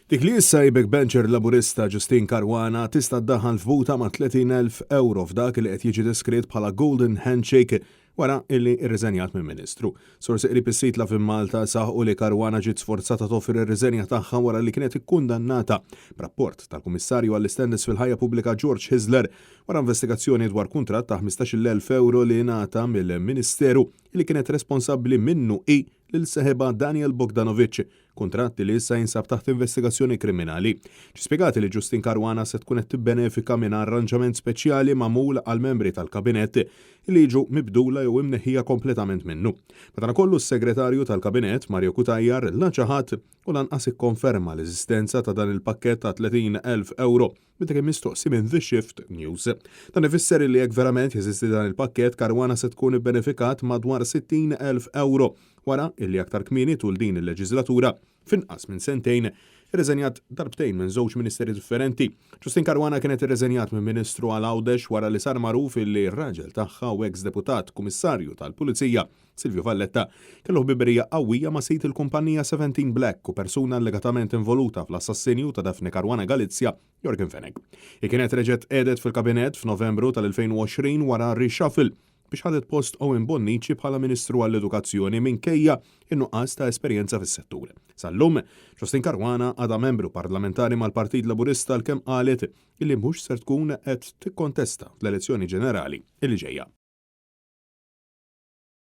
Dik li issa hi backbencher Laburista Justyne Caruana tista' ddaħħal f'buta ma' 30,000 ewro f'dak li qed jiġi deskritt bħala golden handshake wara illi rriżenjat minn Ministru. Sorsi qrib is-sit Lovin Malta saħqu li Caruana ġiet sforzata toffri r-riżenja tagħha wara li kienet ikkundannata b'rapport tal-Kummissarju għall-Istandards fil-Ħajja Pubblika George Hyzler wara investigazzjoni dwar kuntratt ta' 15,000 ewro li ngħata mill-Ministeru li kienet responsabbli minnu hi lil seħibha Daniel Bogdanovic, kuntratt li issa jinsab taħt investigazzjoni kriminali. Ġie spjegat li Justyne Caruana se tkun qed tibbenefika minn arranġament speċjali magħmul għall-membri tal-Kabinett li jiġu mibdula jew imneħħija kompletament minnu. Madankollu s-Segretarju tal-Kabinett, Mario Cutajar, la ċaħad u lanqas ikkonferma l-eżistenza ta' dan il-pakkett ta' 30,000 ewro meta kien mistoqsi minn The Shift News. Dan ifisser li jekk verament jeżisti dan il-pakkett, Caruana se tkun ibbenefikat madwar 60,000 ewro wara illi aktar kmieni tul din il-leġislatura, f'inqas minn sentejn, irriżenjat darbtejn minn żewġ ministeri differenti. Justyne Caruana kienet irriżenjat minn Ministru għal Għawdex wara li sar magħruf illi r-raġel tagħha u eks Deputat Kummissarju tal Pulizija, Silvio Valletta, kellu ħbiberija qawwija ma' sid il-kumpanija 17 Black u persuna allegatament involuta fl-assassinju ta' Daphne Caruana Galizia, Yorgen Fenech. Hi kienet reġgħet qiegħdet fil-Kabinett f'Novembru tal-2020 wara reshuffle biex ħadet post Owen Bonnici bħala Ministru għall-Edukazzjoni minkejja in-nuqqas ta' esperjenza fis-settur. Sal-lum, Justyne Caruana għadha membru parlamentari mal-Partit Laburista għalkemm qalet illi mhux ser tkun qed tikkontesta l-elezzjoni ġenerali illi ġejja.